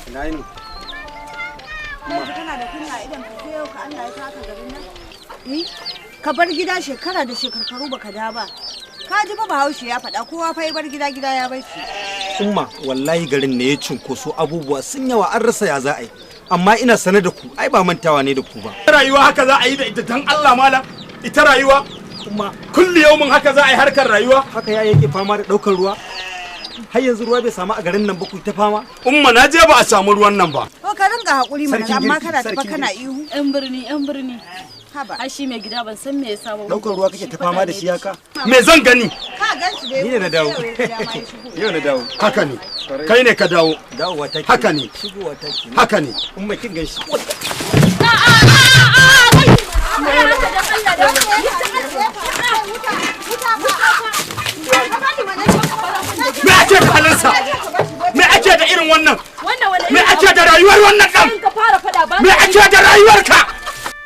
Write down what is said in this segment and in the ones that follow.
Ina yini? Yanzu kana da kunya idan ka sai yau ka Allah ya saka garin nan? Eh, ka bar gida shekara da shekarkaru baka da ba. Ka ji ba Bahaushe ya faɗa kowa fa ya bar gida gida ya bar shi. Umma wallahi garin ne ya cinkoso abubuwa sun yawa an rasa ya za a yi. Amma ina sane da ku ai ba mantawa ne da ku ba. Rayuwa haka za a yi da ita dan Allah malam. Ita rayuwa Umma kulli yaumin haka za a yi harkar rayuwa. Haka ya yake fama da ɗaukar ruwa. Har yanzu ruwa bai samu a garin nan ba ku ta fama. Umma na je ba a samu ruwan nan ba. Ko ka ringa hakuri mana amma kana tafa kana ihu. Yan birni yan birni. Haba. Ai shi mai gida ban san me ya saba. Ɗaukar ruwa kake ta fama da shi haka? Me zan gani? Ka gan shi dai. Ni ne na dawo. Yau na dawo. Haka ne. Kai ne ka dawo. Dawowa take. Haka ne. Shigowa take. Haka ne. Umma kin gan shi. Me ake da halinsa? Me ake da irin wannan? Me ake da rayuwar wannan ɗan? Me ake da rayuwarka?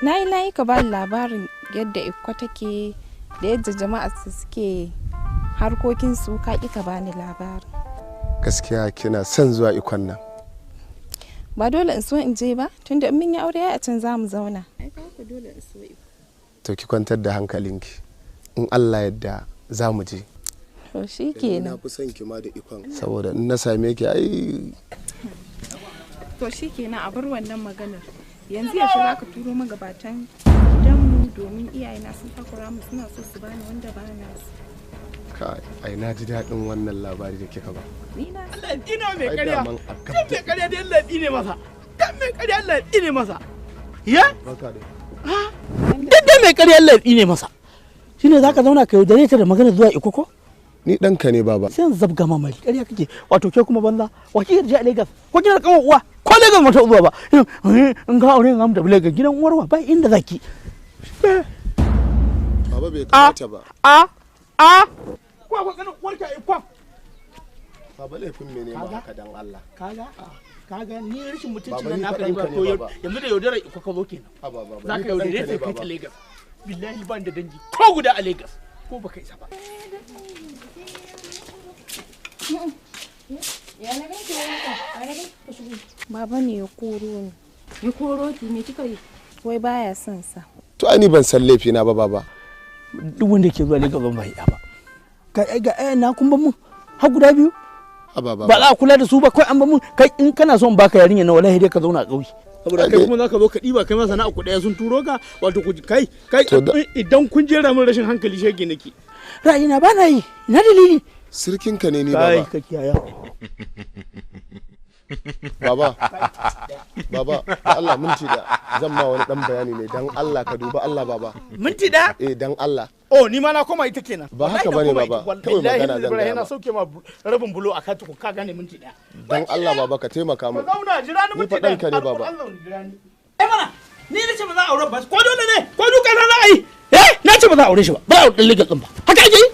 Na yi nayi ka bani labarin yadda Ikko take da yadda jama'a su suke harkokin su ka ƙi ka bani labarin. Gaskiya kina son zuwa Ikon nan. Ba dole in so in je ba tunda in mun yi aure ai a can za mu zauna. Ai ka dole in so Ikko. To ki kwantar da hankalinki. In Allah yadda za mu je. To shi kenan. Na fi son ki ma da Ikon. Saboda in na same ki ai. To shi kenan a bar wannan maganar. Yanzu yaushe za ka turo magabatan gidanmu domin iyayena sun takura mu suna so su bani wanda ba na so. Kai, ai na ji daɗin wannan labari da kika ba. Ni na Allah ina mai Ai, ƙarya. daman a gab Dan mai ƙarya da Allah tsine masa. Dan mai ƙarya Allah tsine masa. Ya? Barka dai. Duk da mai ƙarya Allah tsine masa. Shine zaka zauna ka yaudare ta da magana zuwa Ikko ko? Ni ɗanka ne baba. Sai yanzu zabga mamari ƙarya kake wato ke kuma banza wa kike je a Lagos ko kina da kanwa uwa ko Lagos mata zuwa ba in ka aure in da Lagos gidan uwarwa ba inda zaki. Baba bai kamata ba. A a Kwa kwa ganin uwarka Ikko. Baba laifin mene ma haka dan Allah. Kaga kaga ni rashin mutuncin Baba, nan ni naka fa ne ba ɗanka to ne, baba. yanzu da yaudarar Ikko ka zo kenan. Haba baba. Za ni ka fa yaudare ɗanka ta ne, kai ta baba. Lagos. Billahi ban da dangi ko guda a Lagos ko baka isa ba. Baba ne ya koro ni. Ya koro ki me kika yi? Wai baya son sa. To ai ni ban san laifina ba baba. Duk wanda ke zuwa Lagos ban bai ba. Ga ga ai na kun ban mun har guda biyu. Haba baba. Ba za a kula da su ba kawai an ba mun kai in kana son baka yarinya na wallahi dai ka zauna a ƙauye. Saboda kai kuma zaka zo ka ɗiba kai ma sana'a ku ɗaya sun turo ka wato ku kai kai idan kun jera min rashin hankali shege nake. Ra'ayina ba na yi ina dalili. Sirkinka ne ni Kai baba. ka kiyaya. Baba. Baba, da Allah minti da zan ma wani dan bayani ne dan Allah ka duba Allah baba. Minti da? Eh dan Allah. Oh ni ma na koma ita kenan. Ba haka bane baba. Kawai magana zan Ibrahim gaya na ma. sauke ma rabin bulo a katuku ka gane minti ɗaya. Dan Allah baba ka taimaka min. Ka zauna jira ni Ni minti fa ɗanka ne baba. Jira ni. Eh mana ni nace ba za a aure ba ko dole ne ko duka na za a yi. Eh na ce ba za a aure shi ba ba za a aure ɗan Lagos ɗin ba. Haka ake yi?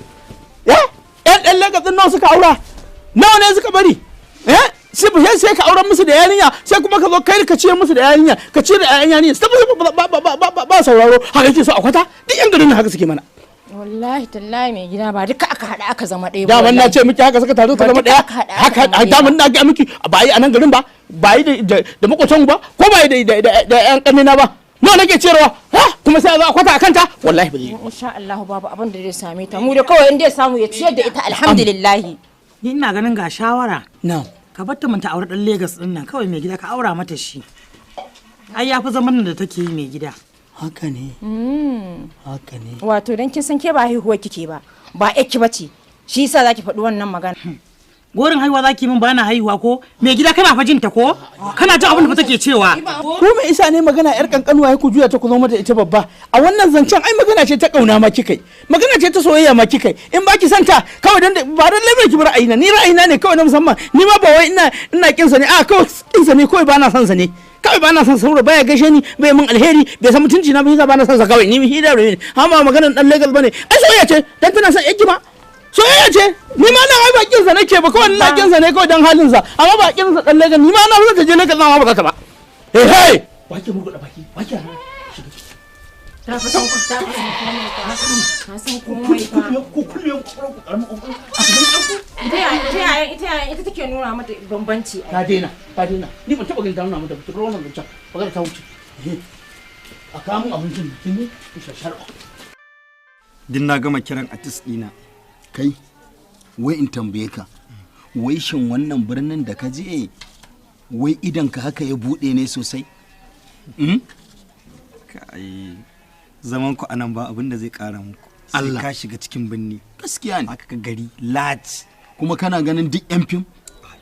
Eh ɗan ɗan Lagos ɗin nawa suka aura? Nawa ne suka bari? Eh sai sai ka auren musu da yarinya sai kuma ka zo kai ka ciyar musu da yarinya ka ciyar da ƴaƴan yarinya sai ba ba ba ba ba ba sauraro haka yake so a kwata duk yan garin nan haka suke mana. Wallahi tallahi mai gida ba duka aka haɗa aka zama ɗaya ba. Daman na ce miki haka suka taru suka zama ɗaya haka daman na ga miki ba yi a nan garin ba ba yi da makwatan ba ko ba yi da ƴan ƙanina ba nawa nake ciyarwa ha kuma sai a zo a kwata a kanta wallahi ba zai yi. Insha Allah babu abin da zai same ta mu da kawai in dai samu ya ciyar da ita alhamdulillah. Ni ina ganin ga shawara. Na. Ka bar ta mun ta aure dan Lagos din nan kawai mai gida ka aura mata shi. Ai yafi zaman nan da take yi mai gida. Haka ne. Haka ne. Wato dan kin san ke ba haihuwa kike ba ba ƴarki bace shi yasa zaki faɗi wannan magana. Gorin haihuwa zaki min bana haihuwa ko mai gida kana fa jinta ko kana jin abin da fa take cewa. Ko me isa ne magana yar kankanuwa ya ku juya ta ku zo mata ita babba a wannan zancen ai magana ce ta kauna ma kikai magana ce ta soyayya ma kikai in ba ki santa kawai dan ba dan laifin ki ba ra'ayina ni ra'ayina ne kawai na musamman ni ma ba wai ina ina kin sa ne a kawai kin sa ne kawai ba na son sa ne kawai ba na son saboda baya gaishe ni bai min alheri bai san mutunci na ba yasa ba na son sa kawai ni hida ne ha ma maganar dan Lagos bane ai soyayya ce dan tana son yanki ma Soyayya ce. Ni ma nan ai bakin sa nake ba, kawai ina kin sa ne kawai dan halin sa. Amma bakin sa dan Lagos, ni ma na so ta je Lagos amma ba za ta ba. Eh hey, baki murguda baki, baki ha. Ta fa san ta fa san komai fa. Ku kulle ku karamin Ita ita ita take nuna mata bambanci. Ta daina, ta daina. Ni ban taba ganin ta nuna mata ba, wannan zancen. Magana ta wuce. A kawo mun abincin kin ne? Ku shasharba. Din na gama kiran artist dina. Kai, wai in tambaye ka, wai shin wannan birnin da ka je, wai idan ka haka ya bude ne sosai? Kai, zaman ku anan ba abin da zai kara muku. Allah. Sai ka shiga cikin birni. Gaskiya ne. Aka ka gari large. Kuma kana ganin duk yan fim?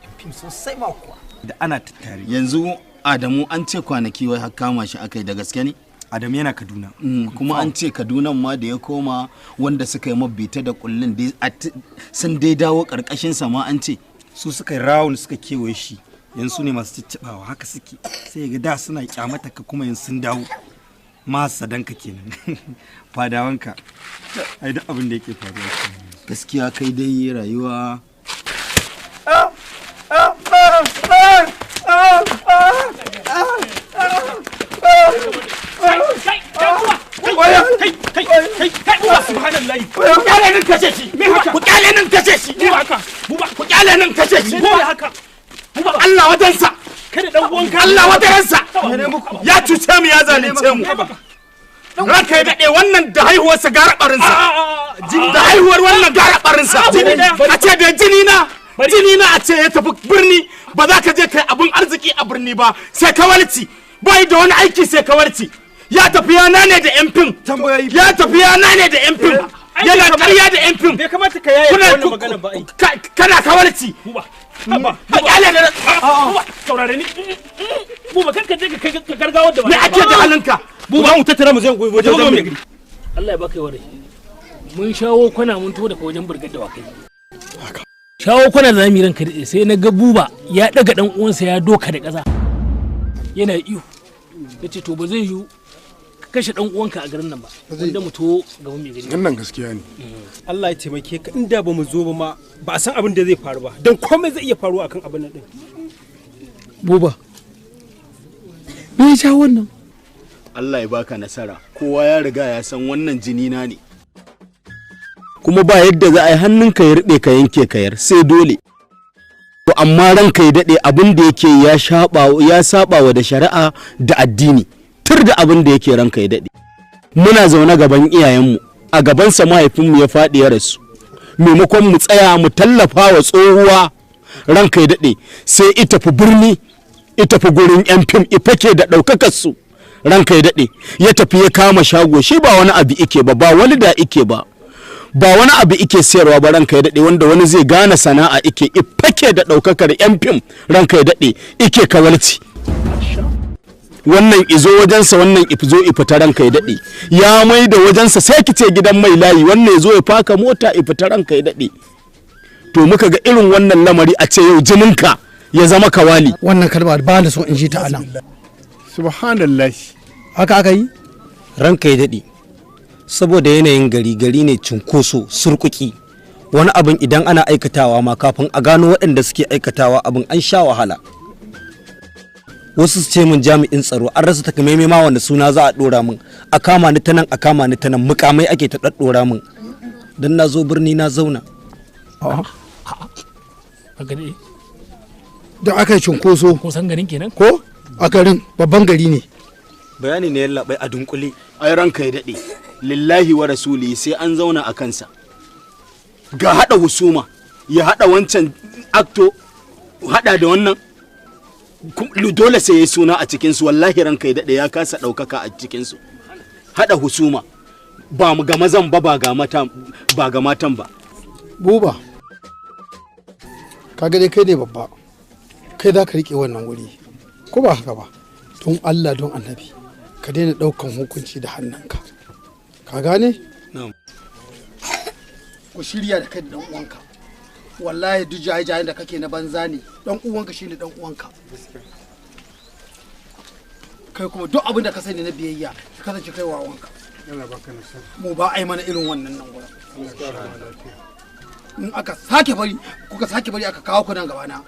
Yan fim sosai ma kuwa. Da ana tattare. Yanzu Adamu an ce kwanaki wai har kama shi akai, da gaske ne? Adamu yana Kaduna. Kuma an ce Kaduna ma da ya koma wanda suka yi mabita da kullun sun dai dawo karkashin sa ma an ce. Su suka yi round suka kewaye shi. Yanzu ne masu ciccibawa haka suke. Sai ga da suna kyamata ka kuma yanzu sun dawo. Masadanka kenan. Fadawanka. Ai duk abin da yake faruwa kenan. Gaskiya kai dai rayuwa. Ku kyale nan kashe shi. Ku kyale nan kashe shi. Allah wajensa. Allah wajensa. Ya cuce mu, ya zalunce mu. Ranka ya daɗe, wannan da haihuwarsa gara ɓarinsa. Da haihuwar wannan gara ɓarinsa. A ce da jini na. Jini na a ce ya tafi birni, ba za ka je kai abin arziki a birni ba sai kawarci. Bai da wani aiki sai kawarci. Ya tafi ya nane da yan fim. Ya tafi ya nane da yan fim. Yana ƙarya da yan fim. Bai kamata ka yaye wannan magana ba ai. Kana kawarci. Buba. Ba kyale da Buba, saurare ni. Buba, kar ka je ka kai gargawar da ba. Me ake da halinka? Buba, mu tattara mu je wajen mai gari. Allah ya baka yawa rai. Mun shawo kwana mun to daga wajen burgar da wakai. Shawo kwana da zamu yi ranka daɗe, sai na ga Buba ya daga dan uwansa ya doka da ƙasa. Yana iyo. Yace to ba zai yiwu ka kashe dan uwanka a garin nan ba. Wanda mu to gaban mai gari. Wannan gaskiya ne. Allah ya taimake ka, inda ba mu zo ba ma ba a san abin da zai faru ba, don komai zai iya faruwa akan abin nan din. Buba. Me ya jawo wannan? Allah ya baka nasara. Kowa ya riga ya san wannan jini na ne. Kuma ba yadda za a yi hannunka ya ruɓe ka yanke kayar sai dole. To amma ranka ya daɗe, abin da yake ya saba wa da shari'a da addini. Tur da abin da yake ranka ya daɗe. Muna zaune gaban iyayenmu, a gabansa mahaifinmu ya faɗi ya rasu. Maimakon mu tsaya mu tallafa wa tsohuwa ranka ya daɗe, sai ita fi birni, ita fi gurin yan fim, ifake da ɗaukakar su. Ranka ya daɗe, ya tafi ya kama shago, shi ba wani abu ike ba, ba wani da ike ba. Ba wani abu ike sayarwa ba ranka ya daɗe, wanda wani zai gane sana'a ike, ifake da ɗaukakar yan fim ranka ya daɗe, ike kawalci. Wannan izo wajensa, wannan izo ifita ranka ya daɗe. Ya mai da wajensa sai ki ce gidan mai layi, wannan ya zo ya faka mota ifita ranka ya daɗe. To muka ga irin wannan lamari a ce yau jininka ya zama kawali. Wannan kalma ba na so in ji ta anan. Subhanallah. Haka aka yi? Ranka ya daɗe. Saboda yanayin gari gari ne cunkoso surkuki. Wani abin idan ana aikatawa ma kafin a gano waɗanda suke aikatawa abin an sha wahala. Wasu su ce min jami'in tsaro, an rasa takamaimai ma wanda suna za a ɗora min, a kama ni ta nan, a kama ni ta nan, mukamai ake ta ɗaɗɗora min don na zo birni na zauna. Da aka yi cunkoso. Ko san garin kenan? Ko a garin babban gari ne. Bayani ne yallaɓai a dunkule. Ai ranka ya daɗe, lillahi wa rasuli sai an zauna a kansa. Ga haɗa husuma, ya haɗa wancan akto, haɗa da wannan. Dole sai ya suna a cikinsu, wallahi ranka ya daɗe ya kasa ɗaukaka a cikinsu. Haɗa husuma, ba mu ga mazan ba, ba ga matan ba. Buba, kaga dai kai ne babba, kai za ka riƙe wannan wuri, ko ba haka ba? Don Allah don annabi, ka daina ɗaukan hukunci da hannunka. Ka gane? Ku shirya da kai da ɗan uwanka. Wallahi duk jaye-jayen da kake na banza ne, ɗan uwanka shine ɗan uwanka. Kai kuma duk abin da ka sani na biyayya, ka kasance kai wa uwanka. Allah baka nasara. Mu ba a yi mana irin wannan nan gurin. Allah ya kara lafiya. In aka sake bari, kuka sake bari aka kawo ku nan gaba na.